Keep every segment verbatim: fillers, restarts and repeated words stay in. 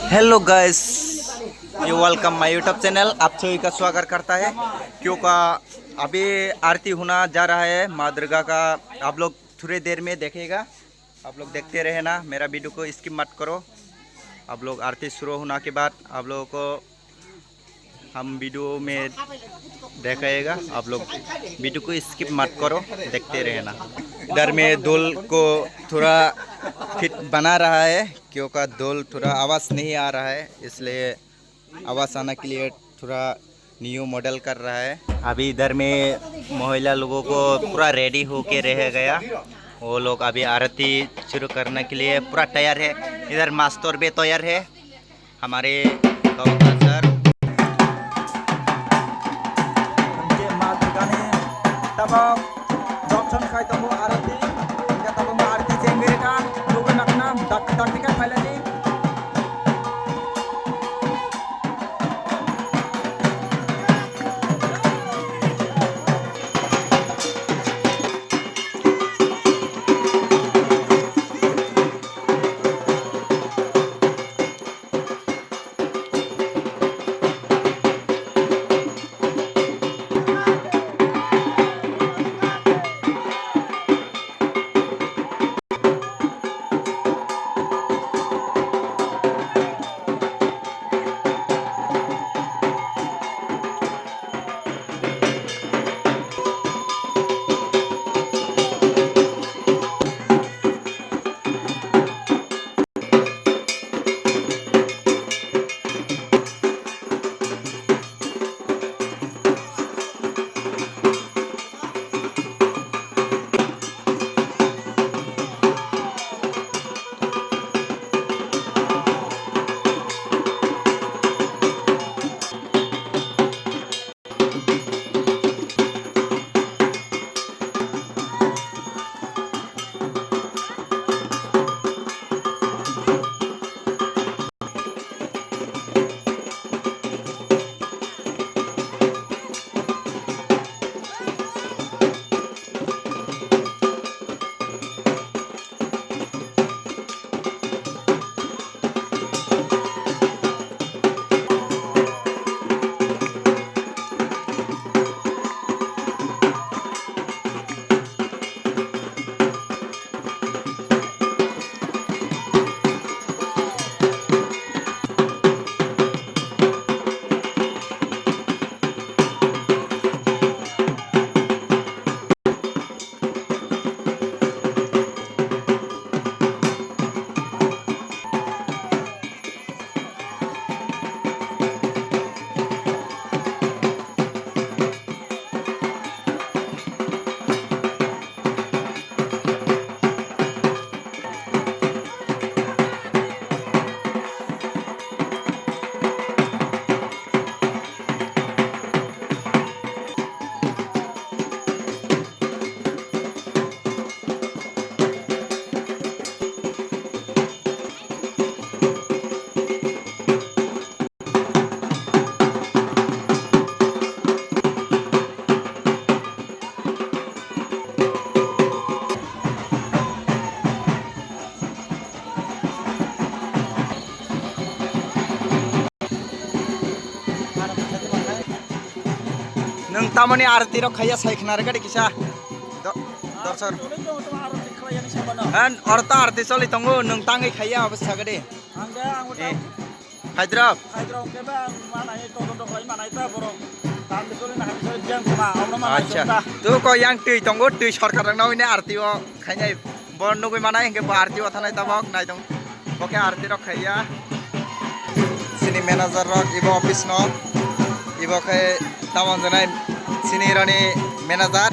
Hello guys, you welcome my YouTube channel। आप सभी का स्वागत करता है। क्योंकि अभी आरती होना जा रहा है माँ दुर्गा का। आप लोग थोड़े देर में देखेगा, आप लोग देखते रहना, मेरा वीडियो को स्किप मत करो। आप लोग आरती शुरू होना के बाद आप लोगों को हम वीडियो में दिखाएगा, आप लोग वीडियो को स्किप मत करो, देखते रहना। इधर में ढोल को थोड़ा फिट बना रहा है, क्योंकि ढोल थोड़ा आवाज़ नहीं आ रहा है, इसलिए आवाज़ आने के लिए थोड़ा न्यू मॉडल कर रहा है। अभी इधर में महिला लोगों को पूरा रेडी होके रह गया, वो लोग अभी आरती शुरू करने के लिए पूरा तैयार है। इधर मास्टर भी तैयार है, हमारे कविता sir. Hingke ma dugani tabok dopson khai tongo arati, hingke tabok ma arati chengri ka, nugui nakna dakti dakti khe phailani. Nwng tamoni arti rok khaiya sai khna rwgadi kisa. Do-, dorsor. Hen, oro ta arti choli tongo, nwng tangwi khaiya, abo sagadi. Eh. Haidrab. Haidrab khe ba manai todonto khlai manai ta borok. Tam de choli na hai choli jeng khuma, omo manai. Acha. Choli ta. Tu ko yang twi tongo, twi sorkar rok nangwi ne arti o khainai. Bo nugwi manai hinkhe bo arti o thanai tabok nai tong. Bo khe arti rok khaiya. Chini manager rok ibo office no. Ibo khe tamon janai chini rani manager,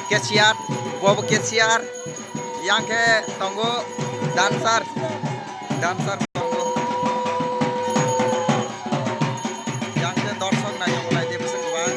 cashier, bo bo cashier. Yang khe tongo dancer, dancer tongo. Yang khe dorsok nai tongo, nai de bwswk kwbang.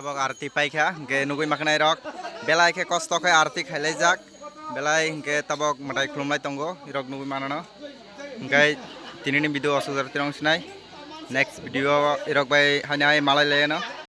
Tabok arti paikha, hwnkhe nugwi makhnairok belai khe kosto khe arti khailaijak, belai hwnkhe tabok mwtai khulumlai tongo, irok nugwi manano. Hwnkhe tinini video o aswk jora tirong sinai, next video o irok bai haino hai malai laiano.